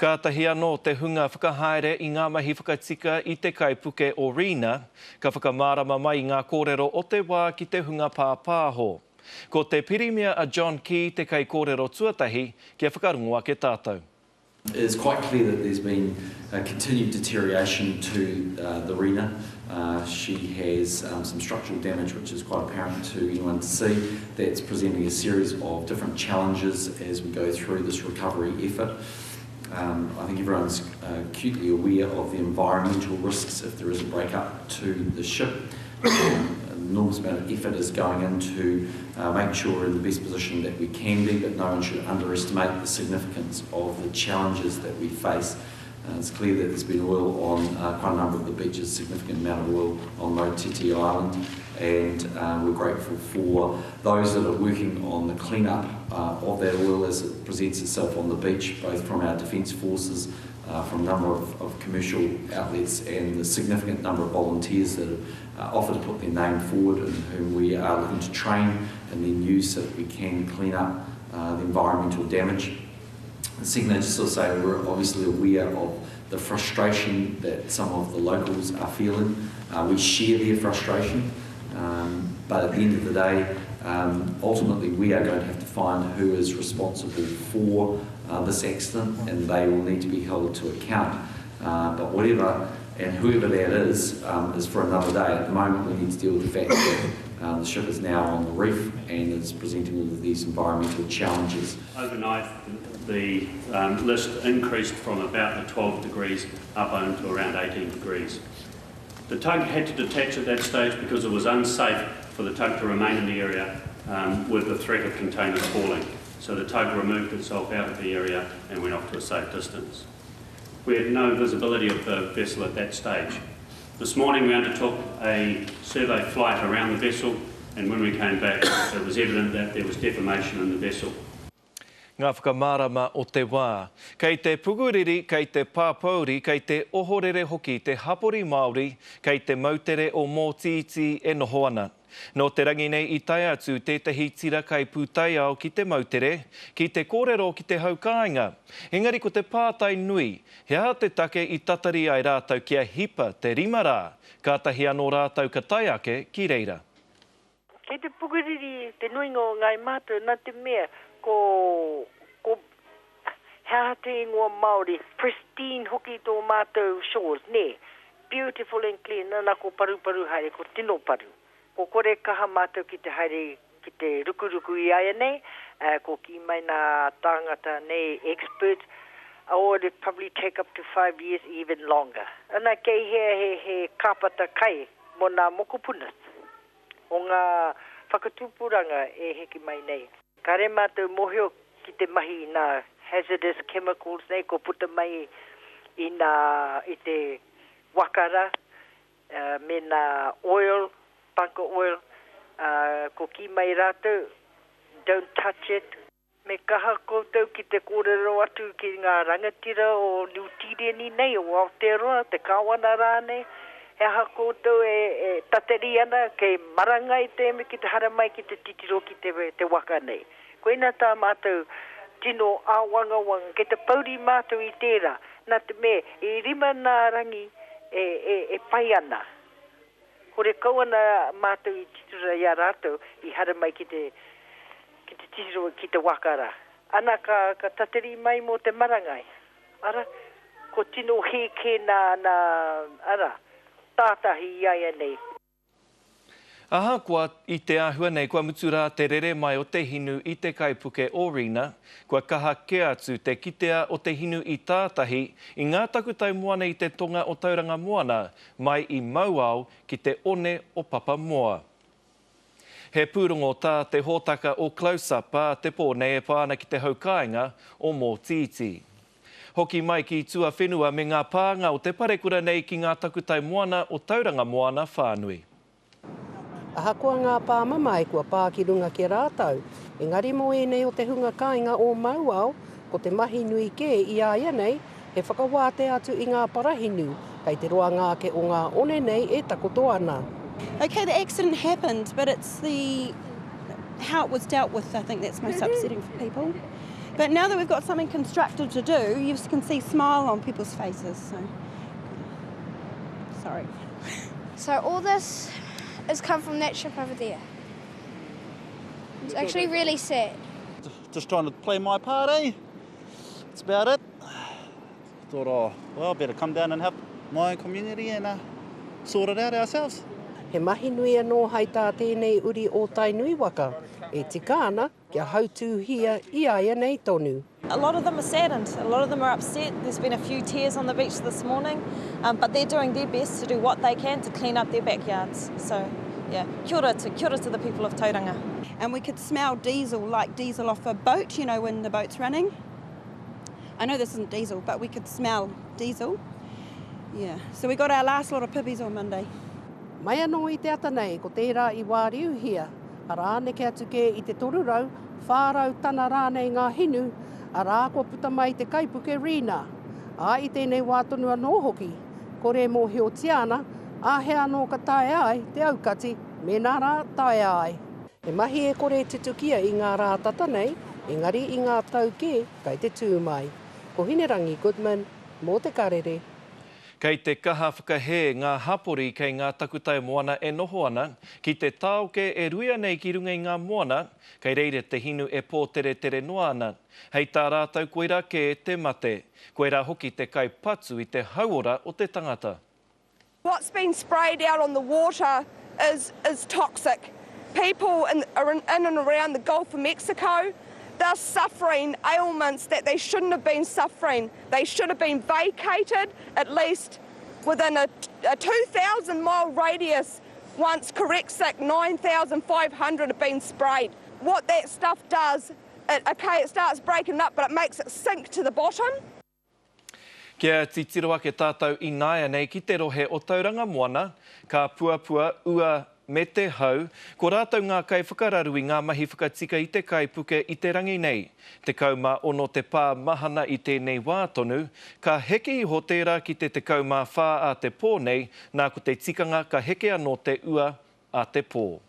Kātahi anō te hunga whakahaere i ngā mahi whakatika i te kaipuke o Rina, ka whakamārama mai i ngā kōrero o te wā ki te hunga pāpāho. Ko te Pirimia a John Key te kaikōrero tuatahi kia whakarongo ake tātou. It is quite clear that there's been a continued deterioration to the Rina. She has some structural damage which is quite apparent to anyone to see. That's presenting a series of different challenges as we go through this recovery effort. Um, I think everyone's acutely aware of the environmental risks if there is a breakup to the ship. Um, an enormous amount of effort is going into uh, making sure we're in the best position that we can be, but no one should underestimate the significance of the challenges that we face. Uh, it's clear that there's been oil on uh, quite a number of the beaches, significant amount of oil on Motiti Island, and uh, we're grateful for those that are working on the clean-up uh, of that oil as it presents itself on the beach, both from our defence forces, uh, from a number of, of commercial outlets, and the significant number of volunteers that have uh, offered to put their name forward and whom we are looking to train and then use so that we can clean up uh, the environmental damage. And secondly, I just sort of say we're obviously aware of the frustration that some of the locals are feeling. Uh, we share their frustration, um, but at the end of the day, um, ultimately we are going to have to find who is responsible for uh, this accident and they will need to be held to account. Uh, but whatever and whoever that is, um, is for another day. At the moment, we need to deal with the fact that uh, the ship is now on the reef and is presenting all of these environmental challenges. Overnight, the um, list increased from about the 12 degrees up onto around 18 degrees. The tug had to detach at that stage because it was unsafe for the tug to remain in the area um, with the threat of containers falling. So the tug removed itself out of the area and went off to a safe distance. We had no visibility of the vessel at that stage. This morning we undertook a survey flight around the vessel and when we came back it was evident that there was deformation in the vessel. Ngā whakamārama o te wā. Kei te pukuriri, kei te pāpōuri, kei te ohorere hoki te hapori Māori kei te moutere o Mōtītī e noho ana. Nō te rangi nei i tae atu tētahi tira kaipūtaiao ki te moutere, ki te kōrero ki te hau kāinga. Engari ko te pātai nui, he aha te take i tatari ai rātou kia hipa te rima rā, kātahi anō rātou ka tae ake ki reira? Kei te pukuriri te nuinga o Ngāi Mātou nā te mea ko, ko, he aha te ingoa Māori, pristine hoki tō mātou shores, nē? Beautiful and clean, nana ko paruparu haere, ko tino paru. Ko kore kaha mātou ki te haere ki te rukuruku i āianei, ā, ko kī mai nā tāngata nei, experts, oh it'd probably take up to five years, even longer. Ana kei hea he, he kāpata kai mō nā mokopunas o ngā whakatupuranga e heke mai nei. Kare mātou mōhio ki te mahi i nā hazardous chemicals nei kua puta mai i nā, i te waka rā, me nā oil, bunker oil, ko kī mai rātou, don't touch it. Me kaha koutou ki te kōrero atu ki ngā rangatira o Niu Tīreni nei, o Aotearoa, te Kāwana rānei, he aha koutou e tatari ana kei marangai te ki te haramai ki te titiro ki te, te waka nei. Koina tā mātou tino āwangawanga, kei te pouri mātou i tērā, nā te mea i rima nā rangi e, e, e pai ana. Horekau ana mātou i titiro i a rātou i haramai ki te, ki te titiro ki te waka ra. Ana ka, ka tatari mai mo te marangai. Ara, ko tino hē kē na, na, ara, tātahi i a ia nei. Ahakoa i te āhua nei kua mutu rā te rere mai o te hinu i te kaipuke o Rina, kua kaha kē atu te kitea o te hinu i tātahi i ngā takutai moana i te tonga o Tauranga Moana mai i Mauao ki te one o Papamoa. He pūrongo tā te hōtaka o Close Up ā te pō nei e pā ana ki te hau kāinga o Mōtītī. Hoki mai ki tuawhenua me ngā pānga o te parekura nei ki ngā takutai moana o Tauranga Moana whānui. Ahakoa ngā pā mamae kua pā ki runga ki a rātou, engari mō ēnei o te hunga kāinga o Mauao, ko te mahi nui kē i a ia nei, he whakawātea atu i ngā parahinu, kei te roanga ake o ngā one nei e takoto ana. Okay, the accident happened, but it's the how it was dealt with I think that's most upsetting for people. But now that we've got something constructive to do, you can see smile on people's faces. So, sorry. So all this has come from that ship over there. It's actually really sad. Just trying to play my part, eh? That's about it. Thought, oh, well, better come down and help my community and uh, sort it out ourselves. He mahi nui anō hai tā tēnei uri o Tainui waka, e tika ana kia hautūhia i a ia nei tonu. A lot of them are saddened, a lot of them are upset. There's been a few tears on the beach this morning, um, but they're doing their best to do what they can to clean up their backyards. So, yeah, kia ora to, kia ora to the people of Tauranga. And we could smell diesel, like diesel off a boat, you know, when the boat's running. I know this isn't diesel, but we could smell diesel. Yeah, so we got our last lot of pippies on Monday. Mai anō i te ata nei, ko tērā i wāriuhia, arā, neke atu kē i te 300, 400 tana rānei ngā hinu, arā, kua puta mai te kaipuke Rina. Ā, i tēnei wā tonu anō hoki, kore e mōhiotia ana, āhea anō ka taea ai te aukati, mēnā rā taea ai. He mahi e kore e tutukia i ngā rā tata nei, engari i ngā tau kē kei te tū mai. Ko Hinerangi Goodman, mō Te Karere. Kei te kaha whakahē ngā hapori kei ngā takutai moana e noho ana, ki te tāoke e ruia nei ki runga i ngā moana, kei reira te hinu e pōteretere noa ana. Hei tā rātou koirā kē te mate. Koirā hoki te kai patu i te hauora o te tangata. What's been sprayed out on the water is, is toxic. People in, in and around the Gulf of Mexico, they're suffering ailments that they shouldn't have been suffering. They should have been vacated at least within a, a 2,000 mile radius once Correxic 9,500 have been sprayed. What that stuff does, it, okay, it starts breaking up, but it makes it sink to the bottom. Kia titiro ake tātou ināianei ki te rohe o Tauranga Moana, ka puapua, ua me te hau, ko rātou ngā kaiwhakararu i ngā mahi whakatika i te kaipuke i te rangi nei. 16 te pā mahana i tēnei wā tonu, ka heke iho tērā ki te 14 a te pō nei, nā ko te tikanga ka heke anō te ua a te pō.